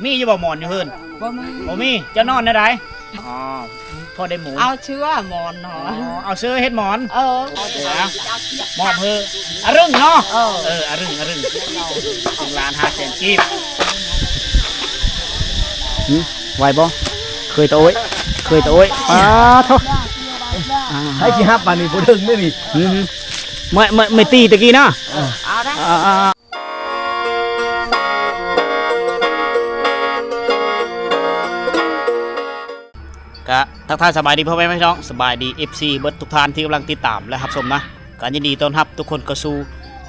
ມີຢູ່ບໍ່ໝອນຢູ່ເຮືອນ? ບໍ່ມີ. ບໍ່ມີ. ເຈົ້ານອນແນວໃດ? ອໍ ພໍໄດ້ໝູນ. ເອົາເຊື້ອໝອນເນາະ. ອໍ ເອົາເຊື້ອເຮັດໝອນ. ເອີ ນະ ມອບໃຫ້ອາລຶ້ງເນາະ. ເອີ ເອີ ອາລຶ້ງ ອາລຶ້ງ ເປັນລ້ານຫ້າແສນກີບ. ຫຶ ໄຫວບໍ່? ເຄີຍຕະໂອ້ຍ ເຄີຍຕະໂອ້ຍ. ປາໂທ້ ໃຜຊິຮັບບາດນີ້ ບໍ່ເຖິງເດ້ນີ້. ຫຶ ເມື່ອ ເມື່ອ ເມື່ອຕີຕະກີ້ເນາະ. ເອີ ເອົາໄດ້ ເອີ ເອີ. ກະທັກທາຍສະບາຍດີພໍ່ແມ່ພີ່ນ້ອງ ສະບາຍດີ ເອັຟຊີ ເບິດທຸກທ່ານທີ່ກຳລັງຕິດຕາມ ແລະ ຮັບຊົມນະ. ກະຍິນດີຕ້ອນຮັບທຸກຄົນເຂົ້າສູ່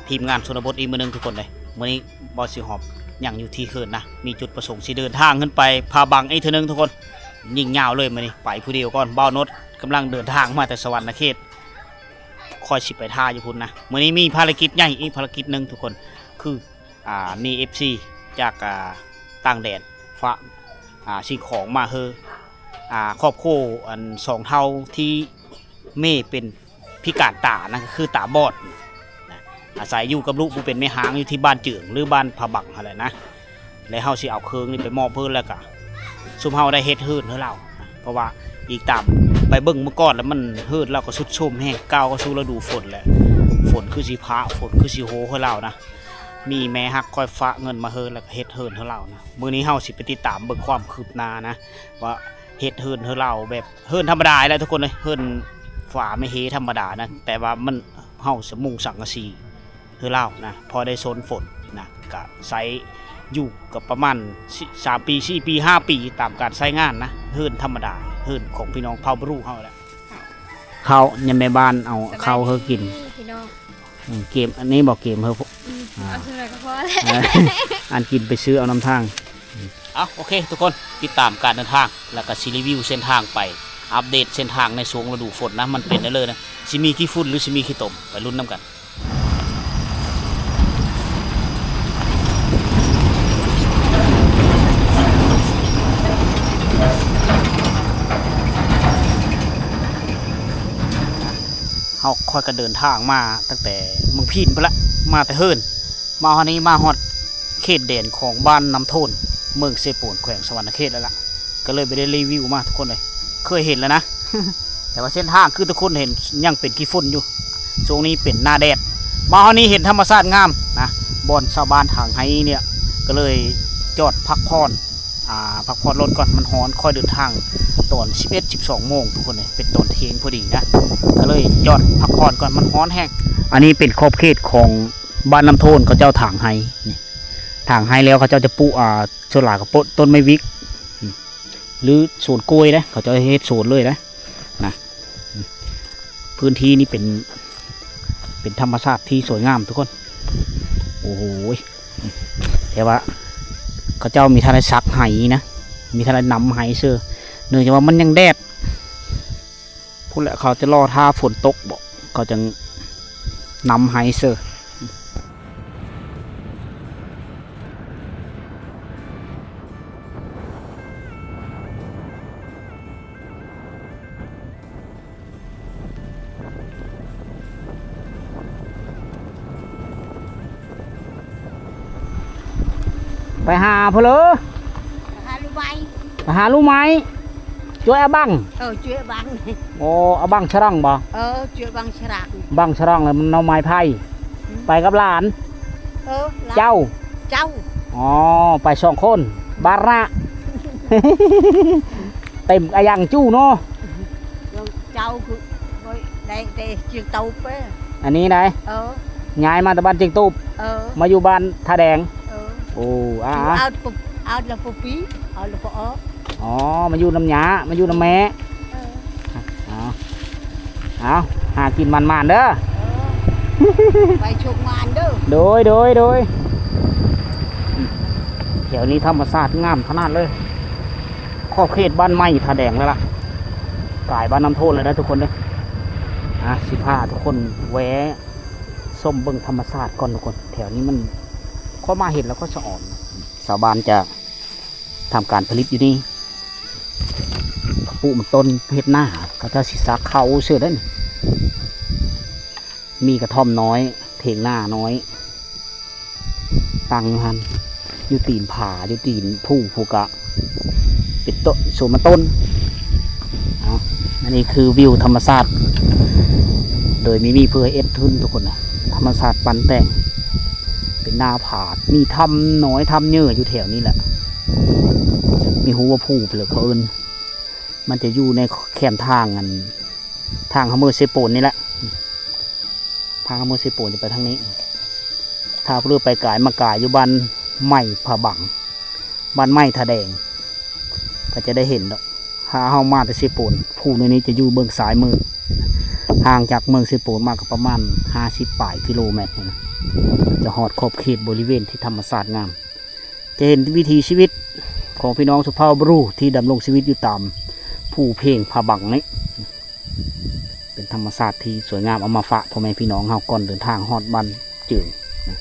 ທີມງານຊົນນະບົດອີກມື້ໜຶ່ງທຸກຄົນເດ້. ມື້ນີ້ບ່າວສີຫອບຍັງຢູ່ທີ່ເຮືອນນະ ມີຈຸດປະສົງຊິເດີນທາງຂຶ້ນໄປຜາບັງອີກເທື່ອໜຶ່ງທຸກຄົນ. ຍິງຍາວເລີຍມື້ນີ້ ໄປຜູ້ດຽວກ່ອນ. ບ່າວນົດກຳລັງເດີນທາງມາແຕ່ສະຫວັນນະເຂດ ຂ້ອຍຊິໄປຖ້າຢູ່ພຸ້ນນະ. ມື້ນີ້ມີພາລະກິດໃຫຍ່ອີກພາລະກິດໜຶ່ງທຸກຄົນ ຄື ອ່າ ມີ ເອັຟຊີ ຈາກ ອ່າ ຕ່າງແດນຝາກ ອ່າ ສິ່ງຂອງມາໃຫ້ ອ່າ ຄອບຄົວ ອັນ ສອງເຖົ້າທີ່ແມ່ເປັນພິການຕານະ ກໍຄືຕາບອດນະ ອາໄສຢູ່ກັບລູກຜູ້ເປັນແມ່ຮ້າງຢູ່ທີ່ບ້ານເຈືອງ ຫຼື ບ້ານຜາບັງຫັ້ນແຫຼະນະ. ແລະ ເຮົາຊິເອົາເຄື່ອງນີ້ໄປມອບເພິ່ນ ແລ້ວກະຊຸມເຮົາໄດ້ເຮັດເຮືອນໃຫ້ລາວ ເພາະວ່າອີກຕາມໄປເບິ່ງມື້ກ່ອນແລ້ວ ມັນເຮືອນລາວກໍຊຸດໂຊມແຮງ ກ້າວເຂົ້າສູ່ລະດູຝົນແລ້ວ ຝົນຄືຊິພາ ຝົນຄືຊິໂຮໃຫ້ລາວນະ. ມີແມ່ຮັກຂ້ອຍຝາກເງິນມາເຮີ ແລ້ວກໍເຮັດເຮືອນໃຫ້ລາວນະ. ມື້ນີ້ເຮົາຊິໄປຕິດຕາມເບິ່ງຄວາມຄືບໜ້ານະ ວ່າເຮັດເຮືອນໃຫ້ລາວແບບເຮືອນທຳມະດາແຫຼະທຸກຄົນເອີຍ ເຮືອນຝາໄມ້ເຮທຳມະດານະ ແຕ່ວ່າມັນ ເຮົາສະມຸງສັງກະສີໃຫ້ລາວນະ ພໍໄດ້ຊົນຝົນນະ ກະໃຊ້ຢູ່ກັບປະມານ ສາມປີ ສີ່ປີ ຫ້າປີ ຕາມການໃຊ້ງານນະ ເຮືອນທຳມະດາ ເຮືອນຂອງພີ່ນ້ອງເຜົ່າບຣູເຮົາແຫຼະ. ເຂົ້າ ຍາມແມ່ບ້ານເອົາເຂົ້າໃຫ້ກິນ ພີ່ນ້ອງ. ອືມ ເກມອັນນີ້ບໍ່ ເກມເຮີ ອືມ ອ່າ ເອົາເທົ່າໃດກໍພໍແຫຼະ ອັນກິນໄປຊື້ເອົານຳທາງ. ເອົາ ໂອເຄທຸກຄົນ ຕິດຕາມການເດີນທາງ ແລ້ວກໍຊິຣີວິວເສັ້ນທາງໄປ ອັບເດດເສັ້ນທາງໃນຊ່ວງລະດູຝົນນະ ມັນເປັນແນວເລີນະ ຊິມີຂີ້ຝຸ່ນ ຫຼື ຊິມີຂີ້ຕົມ ໄປລຸ້ນນຳກັນ. ເຮົາ ຂ້ອຍກໍເດີນທາງມາຕັ້ງແຕ່ເມືອງພີນພຸ້ນລະ ມາແຕ່ເຮືອນ ມາຮອດນີ້ ມາຮອດເຂດແດນຂອງບ້ານນ້ຳໂທນ ເມືອງເຊໂປນ ແຂວງສະຫວັນນະເຂດແລ້ວລະ ກໍເລີຍບໍ່ໄດ້ຣີວິວມາທຸກຄົນເອີຍ ເຄີຍເຫັນແລ້ວນະ ແຕ່ວ່າເສັ້ນທາງຄືທຸກຄົນເຫັນຍັງເປັນຂີ້ຝຸ່ນຢູ່ ຊ່ວງນີ້ເປັນໜ້າແດດ. ມາຮອດນີ້ເຫັນທຳມະຊາດງາມນະ ບ່ອນຊາວບ້ານຖາງໄຮ່ນີ້ລະ ກໍເລີຍຈອດພັກຜ່ອນ ອ່າ ພັກຜ່ອນລົດກ່ອນ ມັນຮ້ອນ. ຂ້ອຍເດີນທາງຕອນສິບເອັດ ສິບສອງໂມງທຸກຄົນເອີຍ ເປັນຕອນທ່ຽງພໍດີນະ ກໍເລີຍຈອດພັກຜ່ອນກ່ອນ ມັນຮ້ອນແຮງ. ອັນນີ້ເປັນຂອບເຂດຂອງບ້ານນ້ຳໂທນ ເຂົາເຈົ້າຖາງໄຮ່ນີ້ ຖາງໄຮ່ແລ້ວເຂົາເຈົ້າຈະປູກ ອ່າ ສ່ວນຫຼາຍກໍປົກຕົ້ນໄມ້ວິກ ອືມ ຫຼືສວນກ້ວຍເດ້ ເຂົາເຈົ້າເຮັດສວນເລີຍເດ້ນະ. ອືມ ພື້ນທີ່ນີ້ເປັນ ເປັນທຳມະຊາດທີ່ສວຍງາມທຸກຄົນ. ໂອ້ໂຫ ແຕ່ວ່າເຂົາເຈົ້າມີທັນໄດ້ສັກໄຮ່ນະ ມີທັນໄດ້ນຳໄຮ່ເຊີ ເນື່ອງຈາກວ່າມັນຍັງແດດ. ພຸ້ນແຫຼະ ເຂົາຈະລໍຖ້າຝົນຕົກບໍ ເຂົາຈັ່ງນຳໄຮ່ເຊີ. ໄປຫາຜູ້ເລີ ຫາລູກໄມ້ ໄປຫາລູກໄມ້ ຈວຍອາບັງ. ເອີ ຈວຍອາບັງ. ໂອ້ ອາບັງຊະລັງບໍ? ເອີ ຈວຍອາບັງຊະລັງ. ບັງຊະລັງລະມັນໜໍ່ໄມ້ໄຜ່. ອືມ ໄປກັບຫຼານ. ເອີ ຫຼານ ເຈົ້າ ເຈົ້າ. ອໍ ໄປສອງຄົນ ບາດນະ ເຕັມອາຍັງຈູເນາະ. ເຈົ້າຄືໄດ້ແຕ່ຈຽງຕູບເອີ. ອັນນີ້ໄດ໋ ເອີ ຍ້າຍມາແຕ່ບ້ານຈຽງຕູບ ເອີ ມາຢູ່ບ້ານທ່າແດງ. ເອີ ໂອ້ ອາ ເອົາ ເອົາລະປົບປີ ເອົາລະປົບອອກ. ອໍ ມາຢູ່ນຳຍ່າ ມາຢູ່ນຳແມ່. ເອີ ເອົາ ເອົາ ຫາກິນໝານໆເດີ. ເອີ ໄປໂຊກໝານເດີ. ໂດຍ ໂດຍ ໂດຍ. ແຖວນີ້ທຳມະຊາດງາມຂະໜາດເລີຍ. ຂອບເຂດບ້ານໃໝ່ທ່າແດງແລ້ວລະ ກາຍບ້ານນ້ຳໂທນແລ້ວເດີທຸກຄົນເດີ. ອ່າ ຊິພາທຸກຄົນແວ່ຊົມເບິ່ງທຳມະຊາດກ່ອນທຸກຄົນ. ແຖວນີ້ມັນ ຂ້ອຍມາເຫັນແລ້ວຂ້ອຍສະອອນ. ຊາວບ້ານຈະທຳການຜະລິດຢູ່ນີ້ ປູກມັນຕົ້ນເຮັດນາ ເຂົາເຈົ້າຊິສັກເຂົ້າເສີດເດ້. ມີກະທ່ອມນ້ອຍ ຖຽງນານ້ອຍ ຕັ້ງຢູ່ຫັ້ນ. ຢູ່ຕີນຜາ ຢູ່ຕີນພູພຸ້ນກະເປັນຕົ້ນ ສວນມັນຕົ້ນ. ເອົາ ອັນນີ້ຄືວິວທຳມະຊາດ ໂດຍມີ ມີເພື່ອເອັດທຶນທຸກຄົນນະ ທຳມະຊາດປັ້ນແຕ່ງ ເປັນໜ້າຜາ ມີຖ້ຳນ້ອຍຖ້ຳເຫຍື່ອຢູ່ແຖວນີ້ແຫຼະ ມີຮູວ່າພູໄປເລີຍເຂົາເອີ້ນ. ມັນຈະຢູ່ໃນແຄມທາງ ອັນ ທາງເຮົາເມືອເຊໂປນນີ້ແຫຼະ ທາງເຮົາເມືອເຊໂປນຈະໄປທາງນີ້ ຖ້າຜູ້ໃດໄປກາຍ ມາກາຍຢູ່ບ້ານໃໝ່ຜາບັງ ບ້ານໃໝ່ທ່າແດງ ກໍຈະໄດ້ເຫັນດອກ. ຖ້າເຮົາມາແຕ່ເຊໂປນ ພູນີ້ຈະຢູ່ເບື້ອງຊ້າຍມື ຫ່າງຈາກເມືອງເຊໂປນມາກໍປະມານຫ້າສິບປາຍກິໂລແມັດນີ້ນະ ຈະຮອດຂອບເຂດບໍລິເວນທີ່ທຳມະຊາດງາມ. ຈະເຫັນວິຖີຊີວິດຂອງພີ່ນ້ອງຊົນເຜົ່າບຣູທີ່ດຳລົງຊີວິດຢູ່ຕາມພູເພງຜາບັງນີ້ ເປັນທຳມະຊາດທີ່ສວຍງາມ ເອົາມາຝາກພໍ່ແມ່ພີ່ນ້ອງເຮົາກ່ອນເດີນທາງຮອດບ້ານເຈີງນະ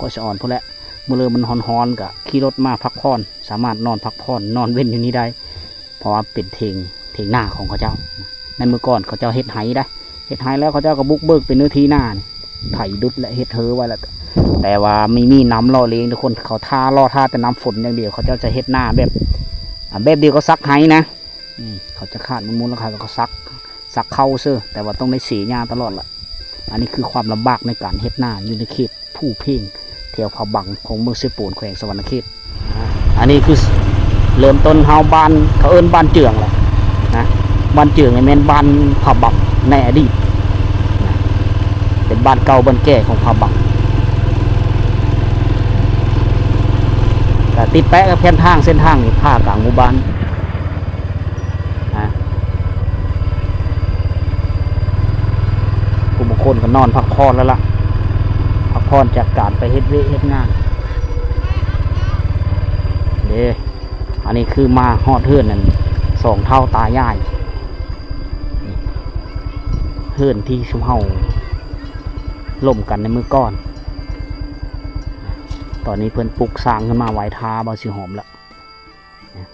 ກໍສະອອນພຸ້ນແຫຼະ. ມື້ເລີມັນຮ້ອນໆ ກະຂີ່ລົດມາພັກຜ່ອນ ສາມາດນອນພັກຜ່ອນ ນອນເວັນຢູ່ນີ້ໄດ້ ເພາະວ່າເປັນເຖງ ເຖງນາຂອງເຂົາເຈົ້າ. ໃນເມື່ອກ່ອນເຂົາເຈົ້າເຮັດໄຮ່ໄດ໋ ເຮັດໄຮ່ແລ້ວເຂົາເຈົ້າກໍບຸກເບີກເປັນເນື້ອທີ່ນານີ້ ໄຖດຸດ ແລະ ເຮັດເຮີໄວ້ແລ້ວ. ແຕ່ວ່າມີ ມີນ້ຳຫຼໍ່ລ້ຽງທຸກຄົນ ເຂົາຖ້າ ລໍຖ້າແຕ່ນ້ຳຝົນຢ່າງດຽວ ເຂົາເຈົ້າຈະເຮັດນາແບບ ອາ ແບບດຽວກັບສັກໄຮ່ນະ. ອືມ ເຂົາຈະຂາດມັນມູນແລ້ວເຂົາກໍສັກ ສັກເຂົ້າເຊີ ແຕ່ວ່າຕ້ອງໄດ້ເສຫຍ້າຕະຫຼອດລະ. ອັນນີ້ຄືຄວາມລຳບາກໃນການເຮັດນາຢູ່ໃນເຂດ ພູເພງ ແຖວຜາບັງຂອງເມືອງເຊໂປນ ແຂວງສະຫວັນນະເຂດ. ອັນນີ້ຄືເລີ່ມຕົ້ນເຮົາບ້ານ ເຂົາເອີ້ນບ້ານເຈືອງແຫຼະນະ ບ້ານເຈືອງນີ້ແມ່ນບ້ານຜາບັງໃນອະດີດນະ ເປັນບ້ານເກົ່າບ້ານແກ່ຂອງຜາບັງ ກະຕິດແປະກັບແຄມທາງ ເສັ້ນທາງນີ້ຜ່າກາງໝູ່ບ້ານ. ນະ ຜູ້ບາງຄົນກໍນອນພັກຜ່ອນແລ້ວລະ ພັກຜ່ອນຈາກການໄປເຮັດວຽກເຮັດງານເດ້. ອັນນີ້ຄືມາຮອດເຮືອນນັ້ນ ສອງເຖົ້າຕາຍາຍ ເຮືອນທີ່ຊຸມເຮົາລົມກັນໃນມື້ກ່ອນ. ຕອນນີ້ເພິ່ນປຸກສ້າງຂຶ້ນມາໄວ້ຖ້າບ່າວສີຫອມລະ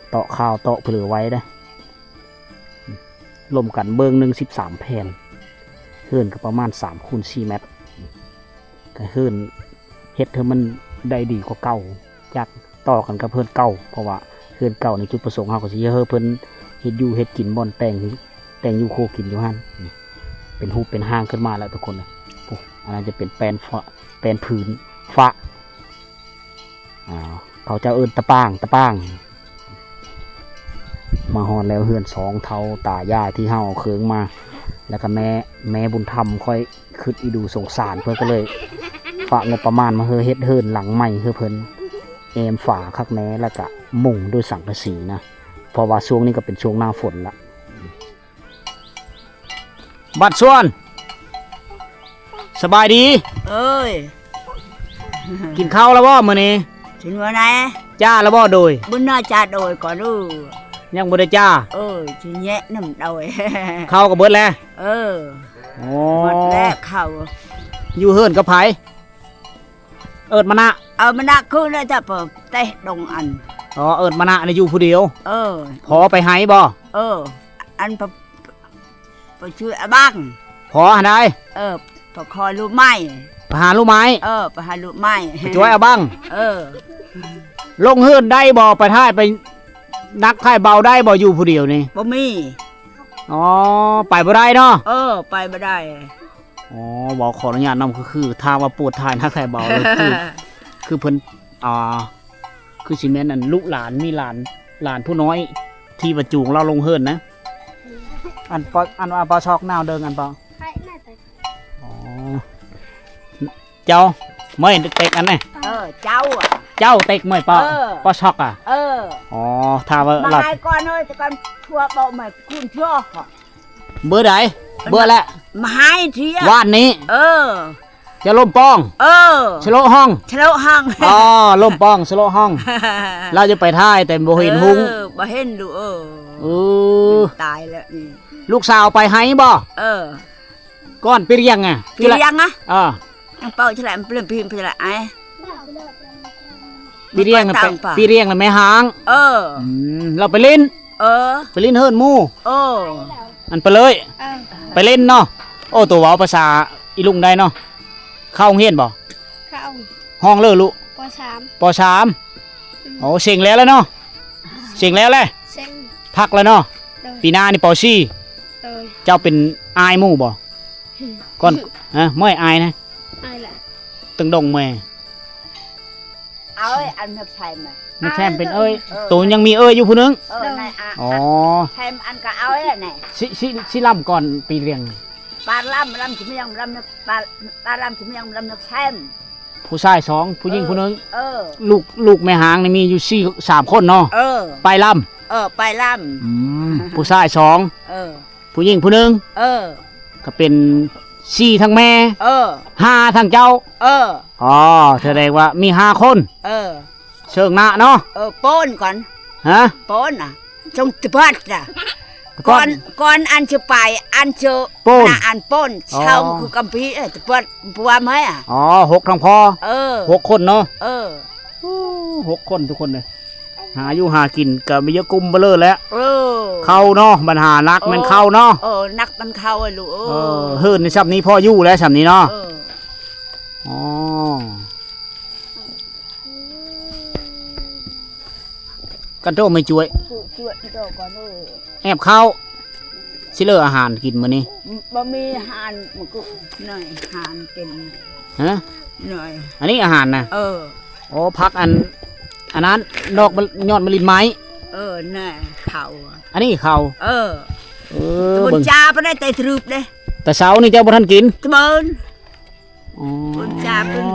ເຕາະຂ່າວເຕາະເຜືອໄວ້ເດ້. ລົມກັນເບິ່ງໜຶ່ງສິບສາມແຜ່ນ ເຮືອນກໍປະມານສາມຄູນສີ່ແມັດ ກໍເຮືອນເຮັດໃຫ້ມັນໄດ້ດີກວ່າເກົ່າ ຈາກຕໍ່ກັນກັບເຮືອນເກົ່າ ເພາະວ່າເຮືອນເກົ່າໃນຈຸດປະສົງເຮົາກໍຊິເຮັດໃຫ້ເພິ່ນເຮັດຢູ່ເຮັດກິນ ບ່ອນແຕ່ງ ແຕ່ງຢູ່ຄົວກິນຢູ່ຫັ້ນ ເປັນຮູບເປັນຮ່າງຂຶ້ນມາແລ້ວທຸກຄົນ. ໂອ້ ອັນນັ້ນຈະເປັນແປ້ນຝາ ແປ້ນພື້ນຝາ ອ່າ ເຂົາເຈົ້າເອີ້ນຕະປາງ ຕະປາງ. ມາຮອດແລ້ວເຮືອນສອງເຖົ້າຕາຍາຍທີ່ເຮົາເອົາເຄີງມາ ແລ້ວກໍແມ່ ແມ່ບຸນທຳຂ້ອຍຄຶດອີດູສົງສານ ເພິ່ນກໍເລີຍຝາກງົບປະມານມາເຮັດເຮືອນຫຼັງໃໝ່ໃຫ້ເພິ່ນ ແອ້ມຝາຄັກແນ່ ແລ້ວກໍມຸງດ້ວຍສັງກະສີນະ ເພາະວ່າຊ່ວງນີ້ກໍເປັນຊ່ວງໜ້າຝົນລະ. ບັດຊວນ ສະບາຍດີ. ເອີຍ ກິນເຂົ້າແລ້ວບໍ່ມື້ນີ້? ກິນມື້ໃດ? ຈ້າແລ້ວບໍ່? ໂດຍ ບຸນນາຈ້າໂດຍກ່ອນເດີ. ຍັງບໍ່ໄດ້ຈ້າ? ເອີຍ ຊິແຍະນຳໂດຍ. ເຂົ້າກໍເບິດແລ້ວ? ເອີ ໂອ້ ໝົດແລ້ວເຂົ້າ. ຢູ່ເຮືອນກັບໃຜ? ເອີ້ນມານະ ເອີ ມານະຄືນະ ຈະໄປແຕະດົງອັນ. ອໍ ເອີ້ນມານະນີ້ຢູ່ຜູ້ດຽວ? ເອີ ພໍ່ໄປໄຮ່ບໍ່? ເອີ ອັນ ໄປ ໄປຊ່ວຍອາບັງ. ພໍ່ຫັ້ນໃດ? ເອີ ໄປຄອຍລູກໄມ້ ໄປຫາລູກໄມ້. ເອີ ໄປຫາລູກໄມ້ ໄປຊ່ວຍອາບັງ. ເອີ ລົງເຮືອນໄດ້ບໍ່? ໄປຖ່າຍ ໄປໜັກຖ່າຍເບົາໄດ້ບໍ່? ຢູ່ຜູ້ດຽວນີ້ບໍ່ມີ. ອໍ ໄປບໍ່ໄດ້ເນາະ? ເອີ ໄປບໍ່ໄດ້. ອໍ ເວົ້າຂໍອະນຸຍາດນຳ ຄື ຄືຖ້າວ່າປວດຖ່າຍໜັກຖ່າຍເບົາ ຄື ຄືເພິ່ນ ອ່າ ຄືຊິແມ່ນອັນລູກຫຼານ ມີຫຼານ ຫຼານຜູ້ນ້ອຍທີ່ວ່າຈູງລາວລົງເຮືອນນະ. ອັນປອ ອັນວ່າປາຊອກນາວເດີງ ອັນປາ ອໍ ເຈົ້າ ເມື່ອຍເຕັກອັນນີ້. ເອີ ເຈົ້າ ເຈົ້າເຕັກເມື່ອຍປາ ເອີ ປາຊອກອະ. ເອີ ອໍ ຖ້າວ່າມາໃຫ້ກ່ອນເອີຍ ແຕ່ກ່ອນຊົ່ວບໍ່ມາຄຸນຊົ່ວ. ເບີໃດ? ເບີແຫຼະ ມາໃຫ້ທຽບ ວານນີ້. ເອີ ຈະລົມປອງ. ເອີ ສະໂລະຫ້ອງ ສະໂລະຫ້ອງ. ອໍ ລົມປອງ ສະໂລະຫ້ອງ. ລາວຈະໄປຖ່າຍແຕ່ບໍ່ເຫັນຮຸ່ງ. ເອີ ບໍ່ເຫັນລູກເອີຍ. ເອີ ຕາຍແລ້ວນີ້. ລູກສາວໄປໄຮ່ບໍ່? ເອີ ກ່ອນໄປລ້ຽງອະ ໄປລ້ຽງອະ. ເອີ ຍັງເປົ່າຈະລະ ມັນເປັນພີມຈະລະໄອ ໄປລ້ຽງ ໄປລ້ຽງແມ່ຫ້າງ. ເອີ ອືມ ລາວໄປຫຼິ້ນ. ເອີ ໄປຫຼິ້ນເຮືອນໝູ່. ເອີ ອັນໄປເລີຍ. ເອີ ໄປຫຼິ້ນເນາະ. ໂອ້ ໂຕເວົ້າພາສາອີລຸງໄດ້ເນາະ. ເຂົ້າໂຮງຮຽນບໍ່? ເຂົ້າ. ຫ້ອງເລີລູກ? ປໍສາມ ປໍສາມ. ໂອ້ ເສັງແລ້ວລະເນາະ ເສັງແລ້ວແຫຼະ ເສັງ ພັກລະເນາະ. ໂດຍ ປີໜ້ານີ້ ປໍສີ່ ໂດຍ ເຈົ້າເປັນອ້າຍໝູ່ບໍ່? ກ່ອນ ຮະ ມວຍອ້າຍນະ ອ້າຍລະ ຕຶງດົງມວຍ ເອີຍ ອັນນັກແຊມ ນັກແຊມເປັນເອີຍ ເອີ ໂຕຍັງມີເອີຍຢູ່ຜູ້ໜຶ່ງ ເອີ ໂດຍ ນາຍອາ ອໍ ແຊມອັນກໍເອີຍແຫຼະ ຊິ ຊິ ຊິລຳກ່ອນປີລຽງ ປາລຳ ລຳສະມຽງ ລຳ ປາ ປາລຳສະມຽງ ລຳນັກແຊມ ຜູ້ຊາຍສອງ ຜູ້ຍິງຜູ້ໜຶ່ງ ເອີ ເອີ ລູກ ລູກແມ່ຫາງນີ້ມີຢູ່ສີ່ ສາມຄົນເນາະ ເອີ ໄປລຳ ເອີ ໄປລຳ ອືມ ຜູ້ຊາຍສອງ ເອີ ຜູ້ຍິງຜູ້ໜຶ່ງ ເອີ ກໍເປັນສີ່ທັງແມ່ ເອີ ຫ້າທັງເຈົ້າ ເອີ ອໍ ສະແດງວ່າມີຫ້າຄົນ ເອີ ເຊີງນະເນາະ ເອີ ໂປນກ່ອນ ຮະ ໂປນນະ ຈົ່ງຕະບັດນະ ຕະບັດ ກ່ອນ ກ່ອນອັນຈະໄປ ອັນຈະ ໂປນ ນະ ອັນໂປນ ອໍ ຊ່ອງຄືກຳພີ ເອີ ຕະບັດ ຜົວເມຍ ອໍ ຫົກທັງພໍ່ ເອີ ຫົກຄົນເນາະ ເອີ ໂອ້ ຫົກຄົນທຸກຄົນເລີຍ ຫາຢູ່ຫາກິນກໍມີເຍອະກຸ້ມເບີເລີແຫຼະ ເອີ ເຂົ້າເນາະ ບັນຫາໜັກ ເອີ ແມ່ນເຂົ້າເນາະ ເອີ ໜັກມັນເຂົ້າ ລູກເອີຍ ເອີ ເຮືອນນີ້ຊ່ຳນີ້ພໍຢູ່ແລ້ວ ຊ່ຳນີ້ເນາະ ເອີ ອໍ ກັນໂຕໄມ່ຈວຍ ຈວຍ ຈວຍກ່ອນເດີ ແອບເຂົ້າ ຊິເລີອາຫານກິນມື້ນີ້ ບໍ່ມີອາຫານ ມັນກໍໜ້ອຍອາຫານກິນ ຮະ ໜ້ອຍ ອັນນີ້ອາຫານນະ ເອີ ໂອ້ ຜັກອັນ ອັນນັ້ນ ດອກຍອດມະລິນໄມ້ ເອີ ແນ່ ເຂົ້າ ອັນນີ້ເຂົ້າ ເອີ ເອີ ເບິ່ງ ຈາປານໃດແຕ່ຕະລຶບເດ້ ແຕ່ເຊົ້ານີ້ເຈົ້າບໍ່ທັນກິນ ຕະເບິ່ນ ອໍ ເພິ່ນຈາເພິ່ນ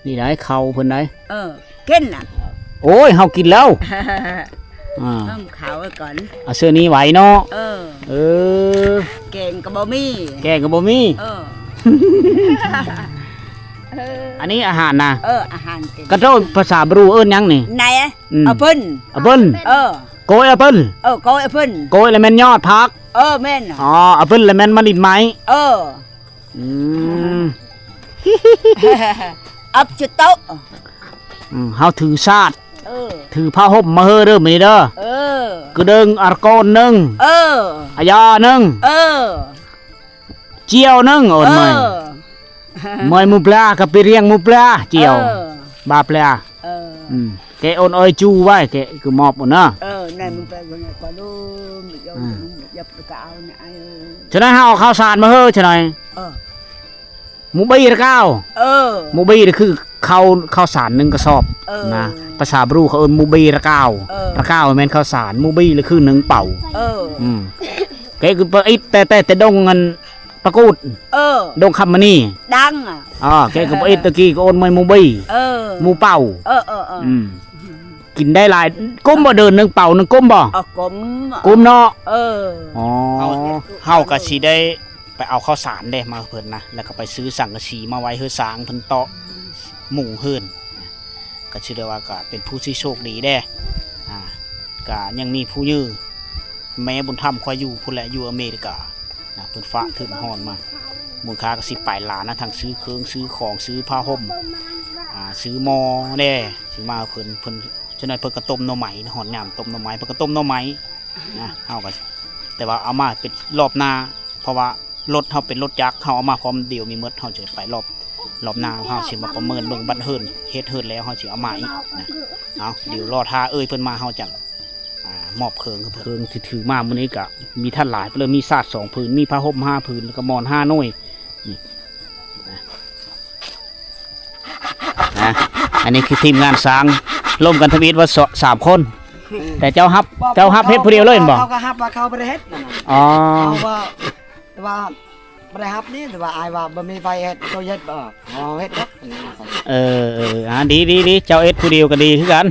ນີ້ໄດ໋ເຂົ້າເພິ່ນໄດ໋ ເອີ ກິນລະ ໂອ້ຍ ເຮົາກິນແລ້ວ ອ່າ ເອົາເຂົ້າໄວ້ກ່ອນ ເອົາເຊື່ອນີ້ໄວ້ເນາະ ເອີ ເອີ ແກງກໍບໍ່ມີ ແກງກໍບໍ່ມີ ເອີ ເອີ ອັນນີ້ອາຫານນະ ເອີ ອາຫານກິນ ກະໂຕ ພາສາບຣູເອີ້ນຫຍັງນີ້? ໄນ ອືມ ແອັບເປິ້ນ ແອັບເປິ້ນ ເອີ ໂກຍແອັບເປິ້ນ ເອີ ໂກຍແອັບເປິ້ນ ໂກຍລະແມ່ນຍອດຜັກ ເອີ ແມ່ນ ອໍ ແອັບເປິ້ນລະແມ່ນມະລິນໄມ້ ເອີ ອືມ ອັບຈຸໂຕະ ອືມ ເຮົາຖືຊາດ ເອີ ຖືຜ້າຫົ່ມມາເຮີເດີມື້ນີ້ເດີ ເອີ ກະເດິງອາກອນໜຶ່ງ ເອີ ອາຢາໜຶ່ງ ເອີ ຈຽວໜຶ່ງ ໂອນເມຍ ເອີ ເມຍໝູປລາ ກະໄປລ້ຽງໝູປລາ ຈຽວ ເອີ ບາປລາ ເອີ ອືມ ແກະໂອນເອີຍຈູໄວ້ ແກະຄືມອບໂອນນະ ເອີ ໃນໝູປລາ ອືມ ຈະໄດ້ເຮົາເອົາເຂົ້າສານມາເຮີ ຈະໄດ້ ເອີ ໝູບີລະກາວ ເອີ ໝູບີລະຄືເຂົ້າ ເຂົ້າສານໜຶ່ງກະສອບ ເອີ ນະ ພາສາບຣູເຂົາເອີ້ນໝູບີລະກາວ ເອີ ລະກາວແມ່ນເຂົ້າສານ ໝູບີລະຄືໜຶ່ງເປົາ ເອີ ອືມ ແກະຄືປາອິດ ແຕ່ ແຕ່ ແຕ່ດົງອັນປາກູດ ເອີ ດົງຄຳມະນີ ດັງ ອໍ ແກະຄືປາອິດ ຕະກີ້ກະໂອນເມຍໝູບີ ເອີ ໝູເປົາ ເອີ ເອີ ເອີ ອືມ ກິນໄດ້ຫຼາຍ ກຸ້ມບໍ່ ເດີນໜຶ່ງເປົາໜຶ່ງ ກຸ້ມບໍ່? ເອີ ກຸ້ມ ກຸ້ມເນາະ ເອີ ອໍ ເຮົາ ເຮົາກະຊິໄດ້ ໄປເອົາເຂົ້າສານເດ້ມາເພິ່ນນະ ແລ້ວກໍໄປຊື້ສັງກະສີມາໄວ້ເຮືອນຊາງເພິ່ນເຕາະມຸງເຮືອນ ກໍຖືໄດ້ວ່າກໍເປັນຜູ້ທີ່ໂຊກດີເດ້ ອ່າ ກໍຍັງມີຜູ້ຍື ແມ່ບຸນທຳຂ້ອຍຢູ່ພຸ້ນແຫຼະ ຢູ່ອາເມລິການະ ເພິ່ນຝາກທຶນຮອນມາ ມູນຄ່າກໍສິບປາຍລ້ານນະ ທັງຊື້ເຄື່ອງ ຊື້ຂອງ ຊື້ຜ້າຫົ່ມ ອ່າ ຊື້ໝໍ້ແດ່ ຊິມາເພິ່ນ ເພິ່ນ ຈະໜ້ອຍເພິ່ນກໍຕົ້ມໜໍ່ໄມ້ ຮອດຍາມຕົ້ມໜໍ່ໄມ້ ເພິ່ນກໍຕົ້ມໜໍ່ໄມ້ ນະ ເຮົາກໍ ແຕ່ວ່າເອົາມາເປັນລອບໜ້າ ເພາະວ່າລົດເຮົາເປັນລົດຈັກ ເຮົາເອົາມາພ້ອມດຽວມີໝົດ ເຮົາຈະໄປລອບ ລອບໜ້າ ເຮົາຊິມາປະເມີນເບິ່ງບັດເຮີນ ເຮັດເຮີນແລ້ວເຮົາຊິເອົາມາອີກນະ ເອົາ ດຽວລໍຖ້າເອີ່ຍເພິ່ນມາ ເຮົາຈັ່ງ ອ່າ ມອບເຄື່ອງໃຫ້ເພິ່ນ ເຄື່ອງທີ່ຖືມາມື້ນີ້ກະມີທັດຫຼາຍ ເລີຍມີສາດສອງຜືນ ມີຜ້າຫົ່ມຫ້າຜືນ ແລ້ວກໍໝອນຫ້າໜ່ວຍ ນີ້ ນະ ອັນນີ້ຄືທີມງານຊ່າງ ລົມກັນທຳອິດວ່າສາມຄົນ ແຕ່ເຈົ້າຮັບ ເຈົ້າຮັບເຮັດຜູ້ດຽວເລີຍແມ່ນບໍ່? ເຂົາກໍຮັບວ່າເຂົາບໍ່ໄດ້ເຮັດນັ້ນນະ ອໍ ເຂົາວ່າ ແຕ່ວ່າບໍ່ໄດ້ຮັບນີ້ ແຕ່ວ່າອ້າຍວ່າບໍ່ມີໃຜເຮັດ ໂຕເຮັດບໍ່? ເຮົາເຮັດດອກ ເອີ ເອີ ອ່າ ດີ ດີ ດີ ເຈົ້າເຮັດຜູ້ດຽວກໍດີຄືກັນ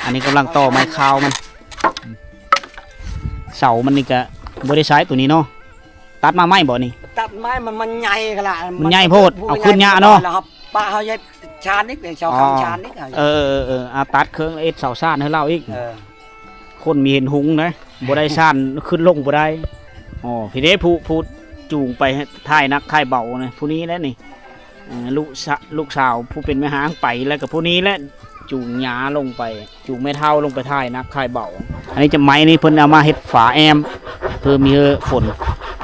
ອັນນີ້ກຳລັງຕໍ່ໄມ້ຄາວມັນ ເສົາມັນນີ້ກະບໍ່ໄດ້ໃຊ້ໂຕນີ້ເນາະ ຕັດມາໃໝ່ບໍ່ນີ້? ຕັດໃໝ່ ມັນ ມັນໃຫຍ່ຂະໜາດ ມັນໃຫຍ່ໂພດ ເອົາຂຶ້ນຍາກເນາະ ແລ້ວເຮົາປະເຮົາເຮັດຊານອີກ ເສົາຄຳຊານອີກ ເອີ ເອີ ເອີ ເອົາຕັດເຄື່ອງເຮັດເສົາຊານໃຫ້ລາວອີກ ເອີ ຄົນມີເຫັນຮຸງນະ ບໍ່ໄດ້ຊານຂຶ້ນລົງບໍ່ໄດ້ ອໍ ພີ້ເດ້ ຜູ້ ຜູ້ຈູງໄປຖ່າຍໜັກຖ່າຍເບົານະ ຜູ້ນີ້ແຫຼະນີ້ ເອີ ລູກສະ ລູກສາວຜູ້ເປັນແມ່ຮ້າງໄປ ແລ້ວກໍຜູ້ນີ້ແຫຼະ ຈູງຍາລົງໄປ ຈູງແມ່ເຖົ້າລົງໄປຖ່າຍໜັກຖ່າຍເບົາ ອັນນີ້ຈະໄມ້ນີ້ເພິ່ນເອົາມາເຮັດຝາແອ້ມ ເພື່ອມີຝົນ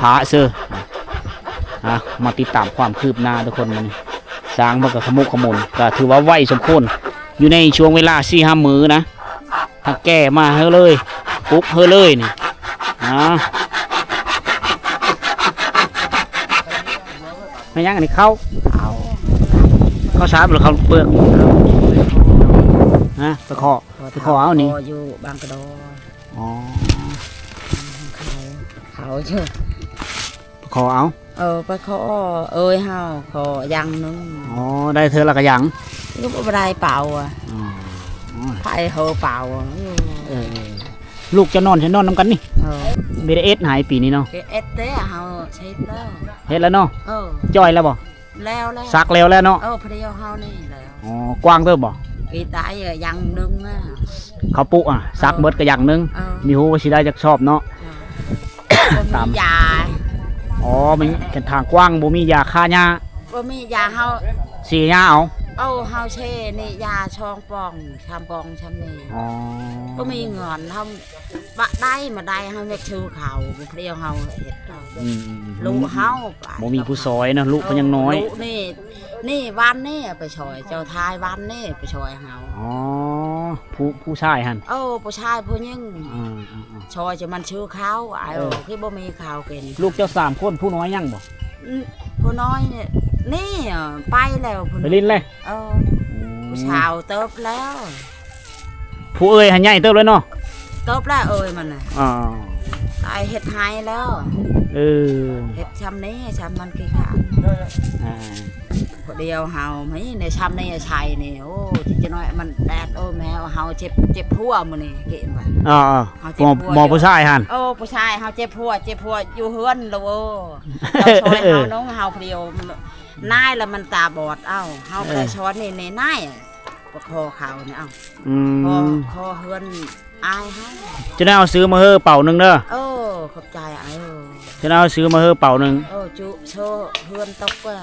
ຟ້າເຊີ ອ່ະ ມາຕິດຕາມຄວາມຄືບໜ້າທຸກຄົນມື້ນີ້ ສາງເພິ່ນກໍຂະມຸກຂະໝົນ ກໍຖືວ່າໄວສົມຄວນ ຢູ່ໃນຊ່ວງເວລາສີ່ຫ້າມື້ນະ ຖ້າແກ່ມາເຮີເລີຍ ປຸກເຮີເລີຍນີ້ ອາ ແມ່ນຫຍັງອັນນີ້ ເຂົ້າ ເຂົ້າ ເຂົ້າສານ ຫຼືເຂົ້າເປືອກ? ຮະ ໄປຂໍ ໄປຂໍເອົານີ້ ຂໍຢູ່ບາງກະດໍ. ອໍ ເຂົາ ເຂົາຢູ່ ໄປຂໍເອົາ ເອີ ໄປຂໍເອີຍເຮົາ ຂໍຢ່າງໜຶ່ງ. ອໍ ໄດ້ເທື່ອລະກະຢ່າງ ກໍບໍ່ໄດ້ເປົ່າອະ. ອໍ ໃຜເຮີເປົ່າອະ. ເອີ ລູກເຈົ້ານອນ ເຈົ້ານອນນຳກັນນີ້. ເອີ ບໍ່ໄດ້ເອັດໃຫ້ປີນີ້ເນາະ. ເຮັດແຕ່ເຮົາເຮັດແລ້ວ ເຮັດແລ້ວເນາະ. ເອີ ຈ່ອຍແລ້ວບໍ່? ແລ້ວ ແລ້ວ ສັກແລ້ວແລ້ວເນາະ. ເອີ ພະດຽວເຮົານີ້ແລ້ວ. ອໍ ກວ້າງເຕີບບໍ່? ເຮັດໄດ້ຢ່າງໜຶ່ງນະ. ເຂົາປຸອະ ສັກເບິດກະຢ່າງໜຶ່ງ. ເອີ ມີຮູ້ວ່າຊິໄດ້ຈັກຊອບເນາະ. ເອີ ບໍ່ມີຢາ. ອໍ ມັນເປັນທາງກວ້າງ ບໍ່ມີຢາຂ້າຫຍ້າ. ບໍ່ມີຢາ ເຮົາເສຍຫຍ້າເອົາ. ເອີ ເຮົາເສນີ້ຢາສອງປ່ອງ ສາມປ່ອງຊ່ຳນີ້. ອໍ ບໍ່ມີເງິນ ເຮົາ ບະໄດ້ມາໄດ້ ເຮົາຢາກຊື້ເຂົ້າ ຜູ້ດຽວເຮົາເຮັດ. ອືມ ລູກເຮົາໄປ ບໍ່ມີຜູ້ຊ່ອຍເນາະ ລູກເພິ່ນຍັງນ້ອຍ. ເອີ ລູກນີ້ ນີ້ວານນີ້ໄປຊ່ອຍ ເຈົ້າທາຍວານນີ້ໄປຊ່ອຍເຮົາ. ອໍ ຜູ້ ຜູ້ຊາຍຫັ້ນ. ເອີ ຜູ້ຊາຍຜູ້ຍິງ. ອືມ ອືມ ອືມ ຊ່ອຍຈະມັນຊື້ເຂົ້າ ອ້າຍ. ເອີ ຄືບໍ່ມີເຂົ້າກິນ. ລູກເຈົ້າສາມຄົນ ຜູ້ນ້ອຍຍັງບໍ່? ອືມ ຜູ້ນ້ອຍນີ້ ນີ້ໄປແລ້ວ ໄປຫຼິ້ນແລ້ວ. ເອີ ອືມ ຜູ້ສາວເຕີບແລ້ວ. ຜູ້ເອີຍຫັ້ນໃຫຍ່ເຕີບແລ້ວເນາະ. ເຕີບແລ້ວເອີຍມັນນະ. ອໍ ຕາຍເຮັດໄຮ່ແລ້ວ. ເອີ ເຮັດຊ່ຳນີ້ຊ່ຳມັນຂີ້ຄ້ານ. ອ່າ ຜູ້ດຽວເຮົາ ມີໃນຊ່ຳນີ້ໃຊ້ນີ້. ໂອ້ ຈິກໜ້ອຍມັນແດດ. ໂອ້ ແມ່ເຮົາເຈັບ ເຈັບຫົວມື້ນີ້ ກິນວ່າ. ອໍ ເຮົາເຈັບຫົວ ໝໍ ຜູ້ຊາຍຫັ້ນ. ໂອ້ ຜູ້ຊາຍເຮົາເຈັບຫົວ ເຈັບຫົວຢູ່ເຮືອນລະ. ໂອ້ ເຈົ້າຊ່ອຍເຮົາ ເອີ ນ້ອງເຮົາຜູ້ດຽວ ນາຍລະມັນຕາບອດ. ເອົ້າ ເຮົາ ເອີ ໄປຊ່ອຍນີ້ແນ່ນາຍ. ປະຄໍເຂົານີ້ ເອົ້າ ອືມ ຂໍ ຂໍເຮືອນອ້າຍເຮົາ. ຈະໄດ້ເອົາຊື້ມາເຮີເປົາໜຶ່ງເດີ. ເອີ ຂອບໃຈອ້າຍເອີຍ. ຈະໄດ້ເອົາຊື້ມາເຮີເປົາໜຶ່ງ. ເອີ ຈຸໂຊເຮືອນຕົກວ່າ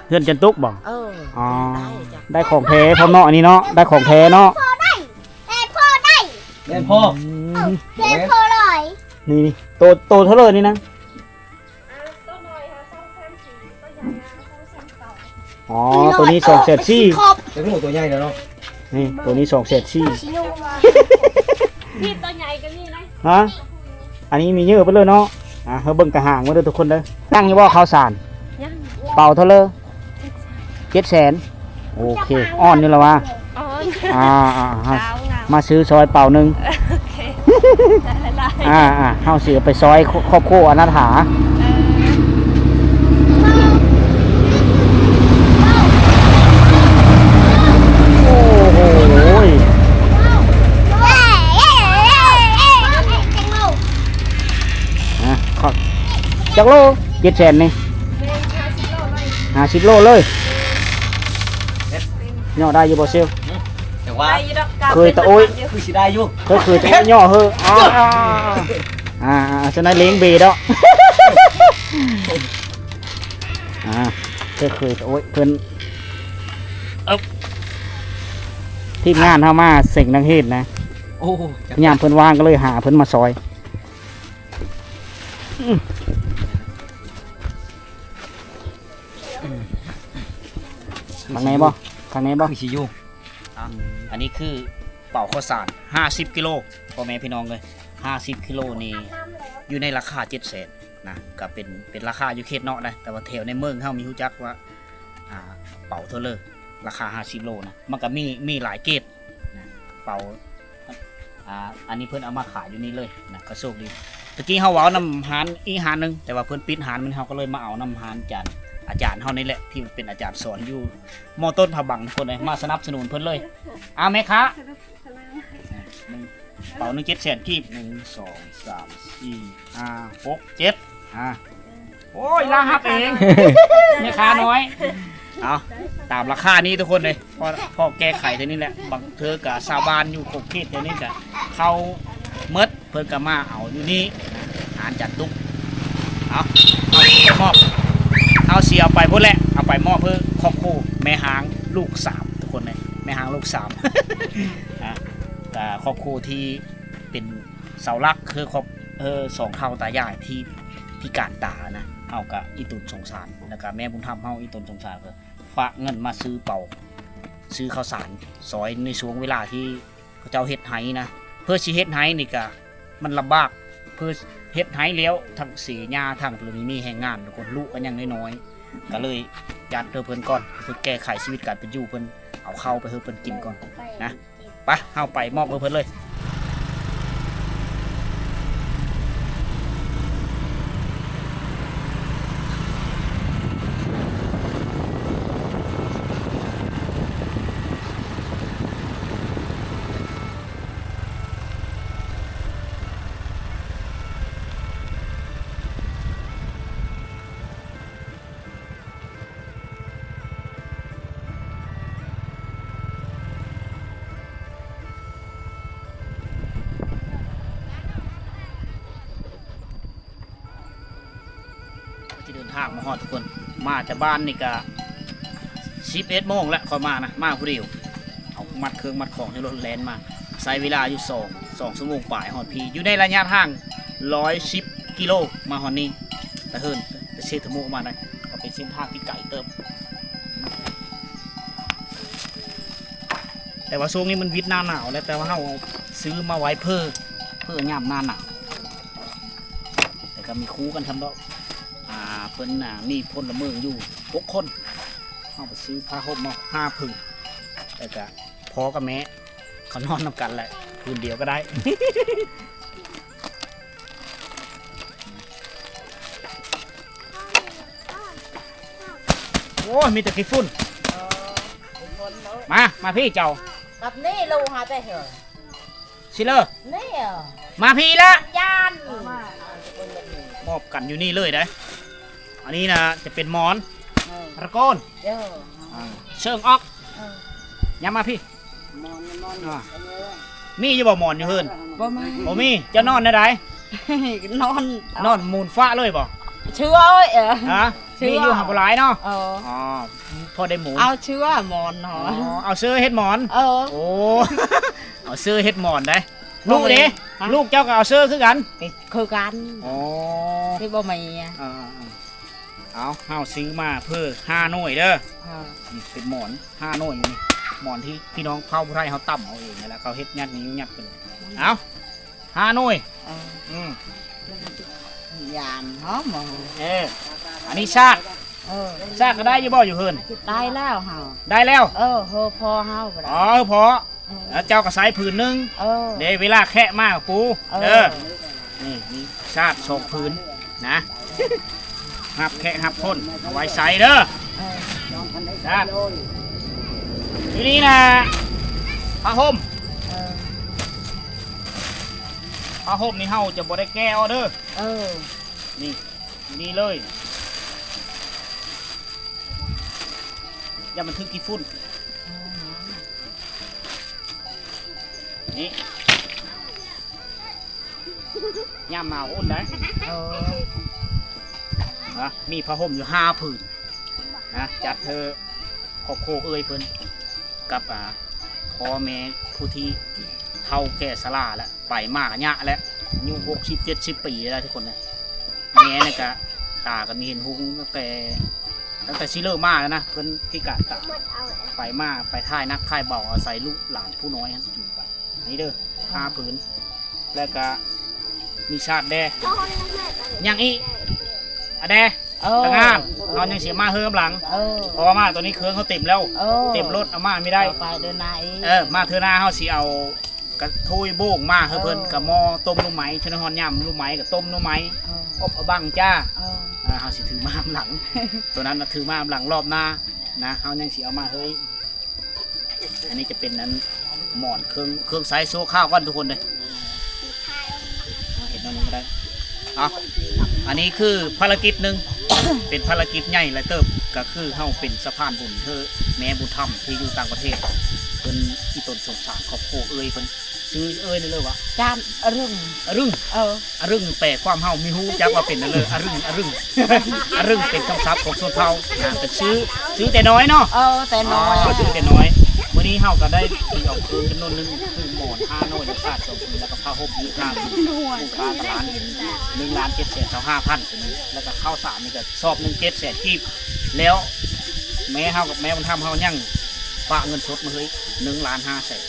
ເຮືອນຈັນຕຸກບໍ່? ເອີ ອໍ ໄດ້ຂອງແທ້ພ້ອມເນາະ ອັນນີ້ເນາະ ໄດ້ຂອງແທ້ເນາະ. ແມ່ນພໍ່ ແມ່ນພໍ່ ອືມ ແມ່ນພໍ່ເລີຍ. ນີ້ ນີ້ ໂຕ ໂຕເທົ່າເລີຍນີ້ນະ? ອໍ ໂຕນີ້ສອງແສນສີ່. ແຕ່ໝູໂຕໃຫຍ່ແລ້ວເນາະ. ນີ້ ໂຕນີ້ສອງແສນສີ່. ນີ້ໂຕໃຫຍ່ກວ່ານີ້ນະ. ຮະ ອັນນີ້ມີເຍີະໄປເລີຍເນາະ. ອ່າ ເຮົາເບິ່ງແຕ່ຫາງມັນເດີທຸກຄົນເດີ. ຍັງຢູ່ບໍ່ເຂົ້າສານ? ຍັງ. ເປົາເທົ່າເລີ? ເຈັດແສນ. ໂອເຄ ອ່ອນຢູ່ລະວ່າ ອ່ອນ. ອ່າ ອ່າ ເຮົາມາຊື້ຊອຍເປົາໜຶ່ງ. ໂອເຄ ໄດ້ຫຼາຍໆ. ອ່າ ອ່າ ເຮົາຊິເອົາໄປຊອຍຄອບຄົວອະນາຖາ. ເອີ ໂອ້ໂຫຍ ອ່ະ ຂອບ ຈັກໂລ? ເຈັດແສນນີ້ ຫ້າສິບໂລເລີຍ. ຍໍໄດ້ຢູ່ບໍ່ເຊວ? ຫືມ ຈັ່ງວ່າ ເຄີຍຕະໂອ້ຍ ຄືຊິໄດ້ຢູ່ ເຄີຍ ເຄີຍຕະໂອ້ຍຍໍເຮີ. ອ່າ ອ່າ ອ່າ ສະນັ້ນເລັງເບດອກ. ອ່າ ເຄີຍ ເຄີຍຕະໂອ້ຍເພິ່ນ. ເອີ ທີມງານເຮົາມາເສັງນັກເຮັດນະ. ໂອ້ ຍາມເພິ່ນວ່າງກໍເລີຍຫາເພິ່ນມາຊ່ອຍ. ອືມ ຂ້າງໃນບໍ່? ຂ້າງໃນບໍ່? ຄືຊິຢູ່. ອ່ະ ອັນນີ້ຄືເປົາເຂົ້າສານຫ້າສິບກິໂລ ພໍ່ແມ່ພີ່ນ້ອງເອີຍ. ຫ້າສິບກິໂລນີ້ຢູ່ໃນລາຄາເຈັດແສນນະ ກໍເປັນ ເປັນລາຄາຢູ່ເຂດນອກນະ ແຕ່ວ່າແຖວໃນເມືອງເຮົາມີຮູ້ຈັກວ່າ ອ່າ ເປົາເທົ່າເລີ ລາຄາຫ້າສິບໂລນະ. ມັນກໍມີ ມີຫຼາຍເກດນະ ເປົາ ອ່າ ອັນນີ້ເພິ່ນເອົາມາຂາຍຢູ່ນີ້ເລີຍນະ ກໍໂຊກດີ. ຕະກີ້ເຮົາເວົ້ານຳຮ້ານອີກຮ້ານໜຶ່ງ ແຕ່ວ່າເພິ່ນປິດຮ້ານມັນ ເຮົາກໍເລີຍມາເອົານຳຮ້ານອາຈານ ອາຈານເຮົານີ້ແຫຼະ ທີ່ເປັນອາຈານສອນຢູ່ ມໍຕົ້ນພະບັງ ທຸກຄົນເອີຍ ມາສະໜັບສະໜູນເພິ່ນເລີຍ. ອ້າວ ແມ່ຄ້າ ເປົາໜຶ່ງເຈັດແສນກີບ ໜຶ່ງ ສອງ ສາມ ສີ່ ຫ້າ ຫົກ ເຈັດ. ອ່າ ໂອ້ຍ ລາວຮັບເອງ ແມ່ຄ້ານ້ອຍ. ເອົາ ຕາມລາຄານີ້ທຸກຄົນເອີຍ ພໍ ພໍແກ້ໄຂເທົ່ານີ້ແຫຼະ. ບາງເທື່ອກໍຊາວບ້ານຢູ່ຂົງເຂດແຖວນີ້ກໍເຂົ້າໝົດ ເພິ່ນກໍມາເອົາຢູ່ນີ້ນະ ຮ້ານຈັນຕຸກ. ເອົາ ເອົາໄປມອບ ເຮົາຊິເອົາໄປພຸ້ນແຫຼະ ເອົາໄປມອບເພື່ອຄອບຄົວແມ່ຮ້າງລູກສາມ ທຸກຄົນເອີຍ ແມ່ຮ້າງລູກສາມ. ອ່າ ກໍຄອບຄົວທີ່ເປັນເສົາຫຼັກ ຄືຄອບ ເອີ ສອງເຖົ້າຕາຍາຍທີ່ພິການຕານະ ເຮົາກໍອີ່ຕົນສົງສານ ແລ້ວກໍແມ່ບຸນທຳເຮົາອີ່ຕົນສົງສານ ກໍ ຝາກເງິນມາຊື້ເປົາ ຊື້ເຂົ້າສານຊ່ອຍໃນຊ່ວງເວລາທີ່ເຂົາເຈົ້າເຮັດໄຮ່ນະ. ເພື່ອຊິເຮັດໄຮ່ນີ້ກະມັນລຳບາກ ເພື່ອເຮັດໄຮ່ແລ້ວທັງເສຍຫຍ້າທັງ ລະມີແຮງງານທຸກຄົນ ລູກກໍຍັງນ້ອຍໆ ກໍເລີຍຈັດໃຫ້ເພິ່ນກ່ອນ ເພື່ອແກ້ໄຂຊີວິດການເປັນຢູ່ເພິ່ນ ເອົາເຂົ້າໄປໃຫ້ເພິ່ນກິນກ່ອນນະ. ໄປ ເຮົາໄປມອບໃຫ້ເພິ່ນເລີຍ. ທີ່ເດີນທາງມາຮອດທຸກຄົນ ມາແຕ່ບ້ານນີ້ກະສິບເອັດໂມງແລ້ວ ຂ້ອຍມານະ ມາຜູ້ດຽວ ເອົາມັດເຄື່ອງມັດຂອງໃນລົດແລ່ນມາ ໃຊ້ເວລາຢູ່ສອງ ສອງຊົ່ວໂມງປາຍຮອດພີ້ ຢູ່ໃນໄລຍະທາງຮ້ອຍສິບກິໂລ ມາຮອດນີ້ ແຕ່ເຮືອນ ແຕ່ເຊດທະໂມກມາໄດ້ ກໍເປັນເສັ້ນທາງທີ່ໄກເຕີບ. ແຕ່ວ່າຊ່ວງນີ້ມັນວິດໜ້າໜາວແລ້ວ ແຕ່ວ່າເຮົາຊື້ມາໄວ້ເພື່ອ ເພື່ອຍາມໜ້າໜາວ ແຕ່ກໍມີຄູ່ກັນທຳດອກ ອ່າ ເພິ່ນ ອ່າ ມີພົນລະເມືອງຢູ່ຫົກຄົນ ເຮົາໄປຊື້ຜ້າຫົ່ມມາຫ້າຜືນ ແລ້ວກະພໍ່ກັບແມ່ເຂົານອນນຳກັນແຫຼະ ຜືນດຽວກໍໄດ້. ໂອ້ຍ ມີແຕ່ຂີ້ຝຸ່ນ. ເອີ ຂີ້ຝຸ່ນເນາະ. ມາ ມາພີ້ເຈົ້າ. ກັບນີ້ລູກຫາແຕ່ເຫີ ຊິເລີ ນີ້ ມາພີ້ລະ ຢ້ານ ມອບກັນຢູ່ນີ້ເລີຍເດ້. ອັນນີ້ນະຈະເປັນໝອນ ເອີ ຕະໂກນ ເອີ ອ່າ ເຊີງອອກ ເອີ ຍາມມາພີ້ ໝອນ ໝອນ ອ່າ ມີຢູ່ບໍ່ໝອນຢູ່ເຮືອນ? ບໍ່ມີ ບໍ່ມີ. ເຈົ້ານອນແນວໃດ? ນອນ ນອນໝູນຟ້າເລີຍບໍ່? ເຊື່ອເອີຍ ເອີ ຮະ? ເຊື່ອ ມີຢູ່ຫາບໍ່ຫຼາຍເນາະ. ເອີ ອໍ ພໍໄດ້ໝູນ ເອົາເຊື່ອໝອນເນາະ. ອໍ ເອົາເຊື່ອເຮັດໝອນ. ເອີ ໂອ້ ເອົາເຊື່ອເຮັດໝອນໄດ໋. ລູກເດ້? ຮະ? ລູກເຈົ້າກໍເອົາເຊື່ອຄືກັນ? ຄືກັນ. ອໍ ທີ່ບໍ່ມີ. ເອີ ເອົາ ເຮົາຊື້ມາເພື່ອຫ້າໜ່ວຍເດີ. ອ່າ ນີ້ເປັນໝອນຫ້າໜ່ວຍຢູ່ນີ້ ໝອນທີ່ພີ່ນ້ອງເຜົ່າຜູ້ໄທເຮົາຕ່ຳເອົາເອງນີ້ແຫຼະ ເຂົາເຮັດຍັດນີ້ຍັດໄປເລີຍ. ເອົາ ຫ້າໜ່ວຍ. ເອີ ອືມ ຍາມຫອມ. ເອີ ອັນນີ້ຊາກ ເອີ ຊາກກໍໄດ້ຢູ່ບໍ່ ຢູ່ເຮືອນ? ໄດ້ແລ້ວເຮົາ ໄດ້ແລ້ວ. ເອີ ເຮີພໍ່ເຮົາກໍໄດ້. ອໍ ເຮີພໍ່ ເອີ ແລ້ວເຈົ້າກໍໃຊ້ຜືນໜຶ່ງ. ເອີ ເດ້ ເວລາແຂກມາກໍປູ. ເອີ ເອີ ນີ້ ນີ້ຊາດສອງຜືນນະ ຮັບແຂກຮັບຄົນ ເອົາໄວ້ໃຊ້ເດີ. ເອີ ຊາດ ຢູ່ນີ້ນະ ຜ້າຫົ່ມ. ເອີ ຜ້າຫົ່ມນີ້ເຮົາຈະບໍ່ໄດ້ແກະອອກເດີ. ເອີ ນີ້ ນີ້ເລີຍ ຢ່າມັນຖືກຂີ້ຝຸ່ນ. ນີ້ ຍາມໜາວອຸ່ນໄດ໋. ເອີ ນະ ມີຜ້າຫົ່ມຢູ່ຫ້າຜືນນະ ຈັດໃຫ້ຄອບຄົວເອື້ອຍເພິ່ນກັບ ອ່າ ພໍ່ແມ່ຜູ້ທີ່ເຖົ້າແກ່ຊະລາແລ້ວ ໄປມາກະຍະແລ້ວ ອາຍຸຫົກສິບເຈັດສິບປີແລ້ວທຸກຄົນນະ. ແມ່ນີ້ກະ ຕາກໍມີເຫັນຮຸ່ງຕັ້ງແຕ່ ຕັ້ງແຕ່ຊິເລີ່ມມາແລ້ວນະ ເພິ່ນພິການຕາ ໄປມາ ໄປຖ່າຍໜັກຖ່າຍເບົາ ອາໄສລູກຫຼານຜູ້ນ້ອຍຫັ້ນກິນໄປ. ນີ້ເດີ ຫ້າຜືນ ແລ້ວກະມີຊາດແດ່ ຍັງອີກ ອາແດ່ ເອີ ຕະງານ ເຮົາຍັງຊິມາເຮີມຫຼັງ. ເອີ ເພາະວ່າມາຕອນນີ້ເຄື່ອງເຮົາເຕັມແລ້ວ. ເອີ ເຕັມລົດ ເອົາມາບໍ່ໄດ້ ໄປເດີນໜ້າອີກ. ເອີ ມາເທື່ອໜ້າເຮົາຊິເອົາ ກະໂທຍໂບກມາໃຫ້ເພິ່ນ. ເອີ ກະໝໍ້ຕົ້ມໜໍ່ໄມ້ ຊະນະຮອນຍາມໜໍ່ໄມ້ກະຕົ້ມໜໍ່ໄມ້. ເອີ ອົບເອົາບັງຈ້າ. ເອີ ເຮົາຊິຖືມານຳຫຼັງ ໂຕນັ້ນນະຖືມານຳຫຼັງ ລອບໜ້ານະ ເຮົາຍັງຊິເອົາມາເຮີຍ. ອັນນີ້ຈະເປັນອັນໝອນ ເຄື່ອງ ເຄື່ອງໃຊ້ຊົ່ວຄາວກ່ອນທຸກຄົນເດີ. ເຮັດແນວນີ້ກໍໄດ້. ເອົາ ອັນນີ້ຄືພາລະກິດໜຶ່ງ ເປັນພາລະກິດໃຫຍ່ຫຼາຍເຕີບ ກໍຄືເຮົາເປັນສະພານບຸນໃຫ້ແມ່ບຸນທຳທີ່ຢູ່ຕ່າງປະເທດ ເພິ່ນອີ່ຕົນສົງສານຄອບຄົວເອື້ອຍເພິ່ນ. ຊື່ເອື້ອຍນີ້ເລີຍວະ? ຈານອະຣຶງ. ອະຣຶງ? ເອີ ອະຣຶງແປຄວາມເຮົາມີຮູ້ຈັກວ່າເປັນຫຍັງເລີຍ. ອະຣຶງ ອະຣຶງ ອະຣຶງເປັນຄຳສັບຂອງຊົນເຜົ່ານະ ເປັນຊື່ ຊື່ແຕ່ນ້ອຍເນາະ. ເອີ ແຕ່ນ້ອຍ ອໍ ຊື່ແຕ່ນ້ອຍ. ມື້ນີ້ເຮົາກໍໄດ້ຖືເອົາຄືນຈຳນວນໜຶ່ງ ຄືໝອນຫ້າໜ່ວຍ ແລະ ຊາດສອງຜືນ ແລ້ວກໍຜ້າຫົ່ມອີກຫ້າຜືນ ມູນຄ່າຕະຫຼາດໜຶ່ງລ້ານເຈັດແສນຊາວຫ້າພັນ ແລ້ວກໍເຂົ້າສານນີ້ກໍສອບໜຶ່ງເຈັດແສນກີບ ແລ້ວ ແມ່ເຮົາກັບແມ່ບຸນທຳເຮົາຍັງຝາກເງິນສົດມາໃຫ້ອີກ ໜຶ່ງລ້ານຫ້າແສນ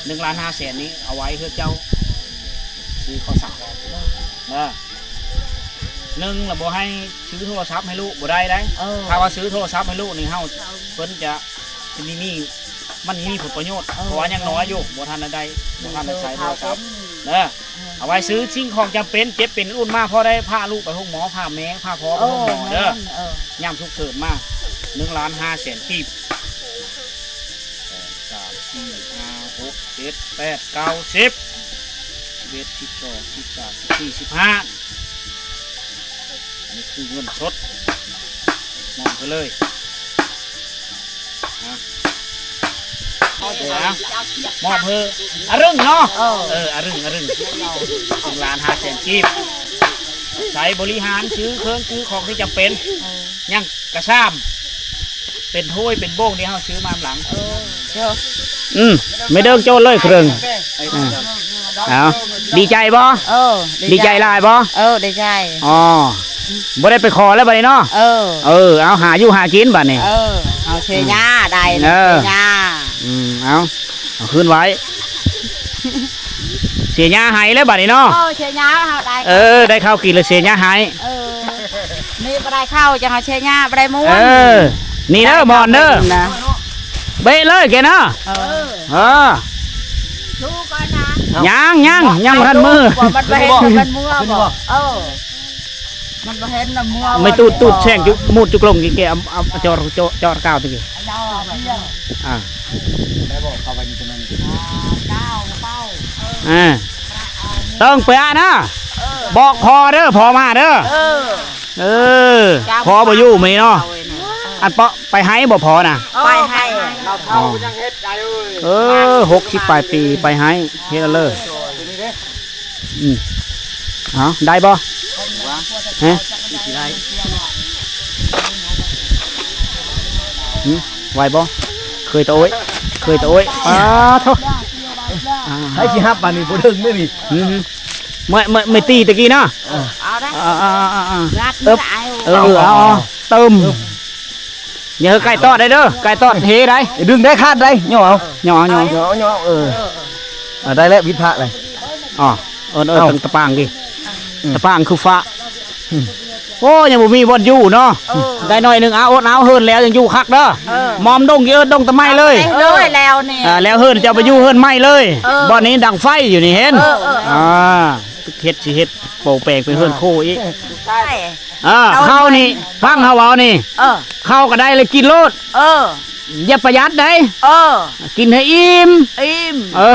ໜຶ່ງລ້ານຫ້າແສນນີ້ເອົາໄວ້ເພື່ອເຈົ້າຊື້ເຂົ້າສານເດີ. ໜຶ່ງລະບໍ່ໃຫ້ຊື້ໂທລະສັບໃຫ້ລູກ ບໍ່ໄດ້ໃດ໋. ເອີ ຖ້າວ່າຊື້ໂທລະສັບໃຫ້ລູກນີ້ ເຮົາ ເພິ່ນຈະ ຈະມີ ມີ ມັນມີຜົນປະໂຫຍດ ເອີ ເພາະວ່າຍັງນ້ອຍຢູ່ ບໍ່ທັນໄດ້ ບໍ່ທັນໄດ້ໃຊ້ໂທລະສັບເດີ. ເອີ ເອົາໄວ້ຊື້ສິ່ງຂອງຈຳເປັນ ເຈັບເປັນອຸ່ນມາ ພໍໄດ້ພາລູກໄປໂຮງໝໍ ພາແມ່ ພາພໍ່ໄປໂຮງໝໍເດີ. ເອີ ແມ່ນ ເອີ ຍາມສຸກເສີນມາ ໜຶ່ງລ້ານຫ້າແສນກີບ. ສອງ ສາມ ສີ່ ຫ້າ ຫົກ ເຈັດ ແປດ ເກົ້າ ສິບ ສິບເອັດ ສິບສອງ ສິບສາມ ສິບສີ່ ສິບຫ້າ ອັນນີ້ຄືເງິນສົດ ມອບເພິ່ນເລີຍ. ມອບເພິ່ນອາລຶ້ງເນາະ. ເອີ ເອີ ອາລຶ້ງ ອາລຶ້ງ ໜຶ່ງລ້ານຫ້າແສນກີບ ໃຊ້ບໍລິຫານ ຊື້ເຄື່ອງຊື້ຂອງທີ່ຈຳເປັນ. ເອີ ຍັງກະຊາມ ເປັນຖ້ວຍເປັນໂບງທີ່ເຮົາຊື້ມານຳຫຼັງ. ເອີ ເຈົ້າ ອືມ ແມ່ເດີກໂຈດເລີຍເຄິ່ງ. ເອີ ເອົາ ດີໃຈບໍ່? ເອີ ດີໃຈຫຼາຍບໍ່? ເອີ ດີໃຈ. ອໍ ບໍ່ໄດ້ໄປຂໍແລ້ວບັດນີ້ເນາະ. ເອີ ເອີ ເອົາ ຫາຢູ່ຫາກິນບັດນີ້. ເອີ ເອົາເຊຍາໄດ້ ເອີ ເຊຍາ. ອືມ ເອົາ ເອົາຄືນໄວ້ ເຊຍາໃຫ້ແລ້ວບັດນີ້ເນາະ. ເອີ ເຊຍາເຮົາໄດ້ ເອີ ໄດ້ເຂົ້າກິນແລ້ວເຊຍາໃຫ້. ເອີ ນີ້ບໍ່ໄດ້ເຂົ້າ ຈັ່ງເຮົາເຊຍາບໍ່ໄດ້ມ່ວນ. ເອີ ນີ້ເດີ ມອນເດີ ເບະເລີຍແກເນາະ. ເອີ ເອີ ສູ້ກ່ອນນະ. ຍັງ ຍັງ ຍັງບໍ່ທັນມື້ ມັນບໍ່ເຫັນມັນເມືອບໍ່. ເອີ ມັນບໍ່ເຫັນລະມົວ. ໄມ່ຕູດ ຕູດແຊງຈຸ ມູດຈຸກລົງກິນແກ ເອົາ ເອົາ ເອົາ ຈອດ ຈອດ ຈອດກາວຕະກີ້. ອ່າ ໄດ້ບອກເຂົາໄວ້ນີ້ຕົວນັ້ນ. ອ່າ ຕ້ອງໄປອ່ານນະ. ເອີ ບອກພໍ່ເດີ ພໍ່ມາເດີ. ເອີ ເອີ ພໍ່ບໍ່ຢູ່ມື້ນີ້ເນາະ. ອັນເປາະໄປໄຮ່ບໍ່ພໍ່ນະ? ໄປໄຮ່. ເອີ ຫົກສິບປາຍປີໄປໄຮ່ ເຮັດເອົາເລີຍ. ອືມ ເອົາ ໄດ້ບໍ່? ຮະ ຊິໄດ້ ຫຶ ໄຫວບໍ່? ເຄີຍຕະໂອ້ຍ ເຄີຍຕະໂອ້ຍ. ປາໂທ້ ໃຜຊິຮັບບາດນີ້ ບໍ່ເຖິງເດ້ນີ້. ຫຶ ເມື່ອ ເມື່ອ ເມື່ອຕີຕະກີ້ເນາະ. ເອີ ເອົາໄດ້ ເອີ ເອີ ເອີ ເອີ ເອີ ເອີ ເອົາ ເຕີມ. ຢ່າໃຫ້ໄກ່ຕອດໄດ້ເດີ ໄກ່ຕອດເຮໄດ້. ດຶງໄດ້ຂາດໄດ້ ຍໍເອົາ ຍໍເອົາ ຍໍເອົາ ຍໍເອົາ ຍໍເອົາ. ເອີ ອ່າ ໄດ້ແລ້ວ ວິດພະເລີຍ. ອໍ ເອີ້ນ ເອີ້ນ ເອົ້າ ຕະປາງຕິ ອືມ ຕະປາງຄືຟ້າ. ອືມ ໂອ້ ຍັງບໍ່ມີບ່ອນຢູ່ເນາະ. ເອີ ໄດ້ໜ້ອຍໜຶ່ງ ເອົາ ອົດເອົາ ເຮີນແລ້ວຍັງຢູ່ຄັກເດີ. ເອີ ມອມດົງ ເອີ້ນດົງຕະໄໝເລີຍ. ເອີ ແລ້ວນີ້ ອ່າ ແລ້ວເຮີນເຈົ້າໄປຢູ່ເຮືອນໃໝ່ເລີຍ. ເອີ ບ່ອນນີ້ດັງໄຟຢູ່ນີ້ເຫັນ. ເອີ ເອີ ອ່າ ເຮັດ ຊິເຮັດ ໂປແປງເປັນເຮືອນໂຄອີກ. ເອີ ເຂົ້ານີ້ ຟັງເຮົາເວົ້ານີ້. ເອີ ເຂົ້າກໍໄດ້ແລ້ວກິນໂລດ. ເອີ ຢ່າປະຢັດໄດ໋. ເອີ ກິນໃຫ້ອີ່ມ ອີ່ມ. ເອີ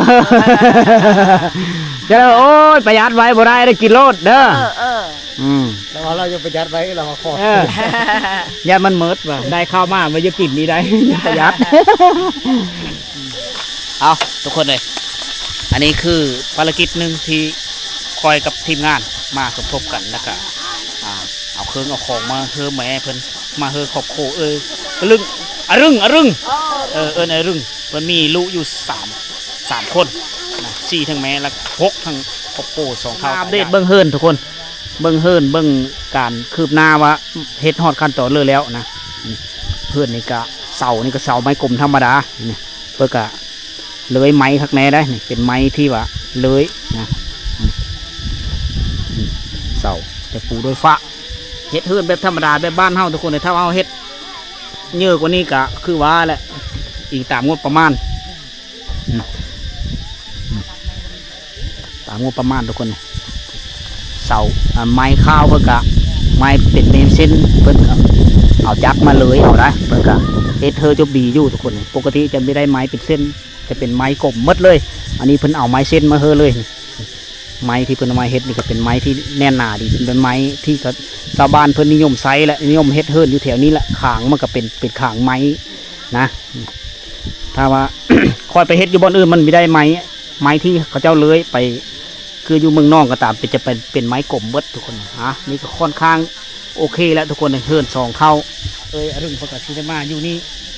ຈະໄດ້ ໂອ້ຍ ປະຢັດໄວ້ບໍ່ໄດ້ ໄດ້ກິນໂລດເດີ. ເອີ ເອີ ອືມ ລາວວ່າລາວຢ່າປະຢັດໄວ້ ລາວວ່າຂໍ. ເອີ ຢ້ານມັນໝົດວ່າ ໄດ້ເຂົ້າມາ ບໍ່ຢາກກິນນີ້ໄດ໋ ປະຢັດ. ເອົາ ທຸກຄົນເອີຍ ອັນນີ້ຄືພາລະກິດໜຶ່ງທີ່ຂ້ອຍກັບທີມງານມາສົມທົບກັນ ແລ້ວກະ ອ່າ ເອົາເຄື່ອງເອົາຂອງມາເຮີແມ່ເພິ່ນ ມາເຮີຄອບຄົວເອີຍ ອາລຶ້ງ ອາລຶ້ງ ອາລຶ້ງ. ເອີ ເອີ້ນອາລຶ້ງ. ເພິ່ນມີລູກຢູ່ສາມ ສາມຄົນນະ ສີ່ທັງແມ່ ແລ້ວກະຫົກທັງຄອບຄົວ ສອງເຖົ້າ. ອັບເດດເບິ່ງເຮືອນທຸກຄົນ ເບິ່ງເຮືອນ ເບິ່ງການຄືບໜ້າວ່າເຮັດຮອດຂັ້ນຕອນເລີແລ້ວນະ. ເຮືອນນີ້ກະ ເສົານີ້ກະເສົາໄມ້ກົມທຳມະດາ ນີ້ ເພິ່ນກະເລີຍໄມ້ຄັກແນ່ໄດ໋ ນີ້ເປັນໄມ້ທີ່ວ່າເລີຍນະ. ເສົາ ແຕ່ປູໂດຍຟ້າ ເຮັດເຮືອນແບບທຳມະດາ ແບບບ້ານເຮົາທຸກຄົນ. ຖ້າວ່າເຮົາເຮັດເຍີ້ຍກວ່ານີ້ກະຄືວ່າແຫຼະ ອີງຕາມງົບປະມານ ອືມ ຕາມງົບປະມານທຸກຄົນ. ເສົາ ອ່າ ໄມ້ຄາວເພິ່ນກະ ໄມ້ເປັນເມນເສັ້ນ ເພິ່ນກະເອົາຈັກມາເລີຍເອົາໄດ໋. ເພິ່ນກະເຮັດເຮີຈົບດີຢູ່ທຸກຄົນ. ປົກກະຕິຈະບໍ່ໄດ້ໄມ້ເປັນເສັ້ນ ຈະເປັນໄມ້ກົມໝົດເລີຍ. ອັນນີ້ເພິ່ນເອົາໄມ້ເສັ້ນມາເຮີເລີຍ. ໄມ້ທີ່ເພິ່ນເອົາມາເຮັດນີ້ກະເປັນໄມ້ທີ່ແໜ້ນໜາດີ ເປັນໄມ້ທີ່ ຊາວບ້ານເພິ່ນນິຍົມໃຊ້ ແລະ ນິຍົມເຮັດເຮືອນຢູ່ແຖວນີ້ແຫຼະ. ຄາງມັນກະເປັນ ເປັນຄາງໄມ້ນະ. ຖ້າວ່າຂ້ອຍໄປເຮັດຢູ່ບ່ອນອື່ນ ມັນມີໄດ້ໄມ້ ໄມ້ທີ່ເຂົາເຈົ້າເລີຍໄປ ຄືຢູ່ເມືອງນອງກໍຕາມ ເປັນ ຈະເປັນ ເປັນໄມ້ກົມເບິດທຸກຄົນ. ອ່າ ນີ້ກໍຄ່ອນຂ້າງໂອເຄແລ້ວທຸກຄົນ. ເຮືອນສອງເຖົ້າ ເອີຍ ອາລຶ້ງເພິ່ນກໍຊິໄດ້ມາຢູ່ນີ້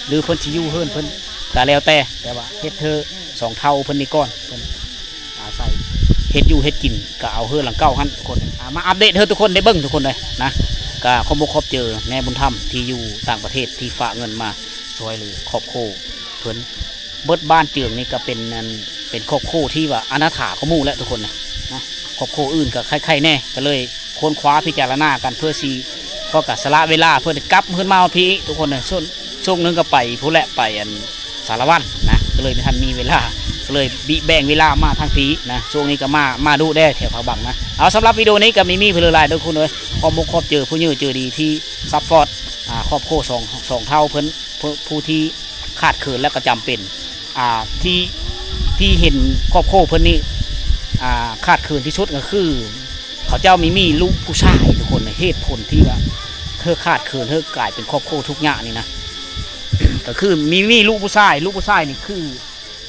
ຫຼືເພິ່ນຊິຢູ່ເຮືອນເພິ່ນກໍແລ້ວແຕ່ ແຕ່ວ່າເຮັດເທີສອງເຖົ້າເພິ່ນນີ້ກ່ອນ ເພິ່ນອາໄສເຮັດຢູ່ເຮັດກິນ ກໍເອົາເຮືອນຫຼັງເກົ່າຫັ້ນທຸກຄົນ. ອ່າ ມາອັບເດດໃຫ້ທຸກຄົນໄດ້ເບິ່ງທຸກຄົນເລີຍນະ. ກະຂອບອົກຂອບໃຈແມ່ບຸນທຳທີ່ຢູ່ຕ່າງປະເທດທີ່ຝາກເງິນມາຊ່ວຍເຫຼືອຄອບຄົວເພິ່ນ. ເບິດບ້ານເຈືອງນີ້ກະເປັນອັນ ເປັນຄອບຄົວທີ່ວ່າອະນາຖາກວ່າໝູ່ແຫຼະທຸກຄົນນະ ຄອບຄົວອື່ນກະໄຄໆແດ່ ກະເລີຍຄົ້ນຄວ້າພິຈາລະນາກັນເພື່ອຊິ ເພາະກະສະຫຼະເວລາເພື່ອກັບຄືນມາຮອດພີ້ທຸກຄົນນະ. ຊ່ວງ ຊ່ວງໜຶ່ງກະໄປພຸ້ນແຫຼະ ໄປອັນ ສາລະວັນນະ ກະເລີຍບໍ່ທັນມີເວລາ ກະເລີຍບິແບ່ງເວລາມາທາງພີ້ນະ. ຊ່ວງນີ້ກະມາ ມາດຸແດ່ແຖວຜາບັງນະ. ເອົາ ສຳລັບວິດີໂອນີ້ກະມີ ມີເພິ່ນຫຼາຍໆເດີ ຄຸນເອີຍ. ຂອບອົກຂອບໃຈຜູ້ໃຫຍ່ໃຈດີທີ່ຊັບພອດ ອ່າ ຄອບຄົວສອງ ສອງເຖົ້າເພິ່ນ ຜູ້ ຜູ້ທີ່ຂາດເຂີນແລະກະຈຳເປັນ ອ່າ ທີ່ ທີ່ເຫັນຄອບຄົວເພິ່ນນີ້ ອ່າ ຂາດເຂີນທີ່ສຸດກະຄື ເຂົາເຈົ້າມີ ມີລູກຜູ້ຊາຍທຸກຄົນ. ເຫດຜົນທີ່ວ່າເພິ່ນຂາດເຂີນ ເພິ່ນກາຍເປັນຄອບຄົວທຸກຍາກນີ້ນະ ກະຄືມີ ມີລູກຜູ້ຊາຍ ລູກຜູ້ຊາຍນີ້ຄື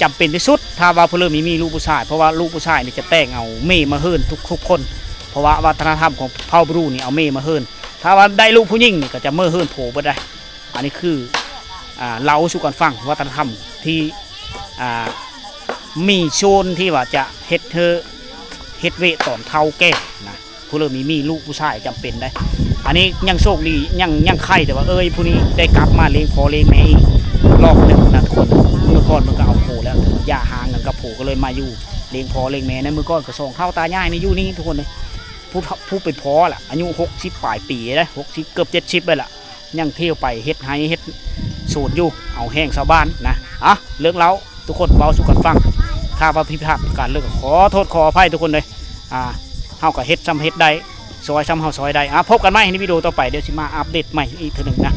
ຈຳເປັນທີ່ສຸດ ຖ້າວ່າເພິ່ນມີ ມີລູກຜູ້ຊາຍ ເພາະວ່າລູກຜູ້ຊາຍນີ້ຈະແຕ່ງເອົາເມມາເຮືອນທຸກ ທຸກຄົນ ເພາະວ່າວັດທະນະທຳຂອງເຜົ່າບຣູນີ້ເອົາເມມາເຮືອນ. ຖ້າວ່າໄດ້ລູກຜູ້ຍິງນີ້ກະຈະເມືອເຮືອນຜົວເບິດໄດ໋. ອັນນີ້ຄື ອ່າ ເລົ່າສູ່ກັນຟັງ ວັດທະນະທຳທີ່ ອ່າ ມີສ່ວນທີ່ວ່າຈະເຮັດເຮີ ເຮັດເວຕອນເຖົ້າແກ່ນະ ຜູ້ເລີ່ມມີ ມີລູກຜູ້ຊາຍຈຳເປັນໄດ໋. ອັນນີ້ຍັງໂຊກດີ ຍັງ ຍັງໄຄ ແຕ່ວ່າເອີຍຜູ້ນີ້ໄດ້ກັບມາລ້ຽງພໍ່ລ້ຽງແມ່ອີກລອບໜຶ່ງນະທຸກຄົນ. ເມື່ອກ່ອນເພິ່ນກະເອົາຜົວແລ້ວ ແຕ່ວ່າຢ່າຮ້າງກັນກັບຜົວ ກະເລີຍມາຢູ່ລ້ຽງພໍ່ລ້ຽງແມ່ໃນ. ເມື່ອກ່ອນກະສອງເຖົ້າຕາຍາຍນີ້ຢູ່ນີ້ທຸກຄົນເລີຍ ຜູ້ ຜູ້ເປັນພໍ່ລະ ອາຍຸຫົກສິບປາຍປີໄດ໋ ຫົກສິບ ເກືອບເຈັດສິບໄປລະ ຍັງທ່ຽວໄປເຮັດໄຮ່ເຮັດສວນຢູ່ ເອົາແຮງຊາວບ້ານນະ. ອ່ະ ເລື່ອງເລົ່າ ທຸກຄົນເວົ້າສູ່ກັນຟັງ ຖ້າວ່າຜິດພາດປະການໃດກະຂໍໂທດຂໍອະໄພທຸກຄົນເດີ. ອ່າ ເຮົາກະເຮັດຊ່ຳເຮັດໄດ້ ຊ່ອຍຊ່ຳເຮົາຊ່ອຍໄດ້. ອ່າ ພົບກັນໃໝ່ໃນວິດີໂອຕໍ່ໄປ ດຽວຊິມາອັບເດດໃໝ່ອີກເທື່ອໜຶ່ງນະ.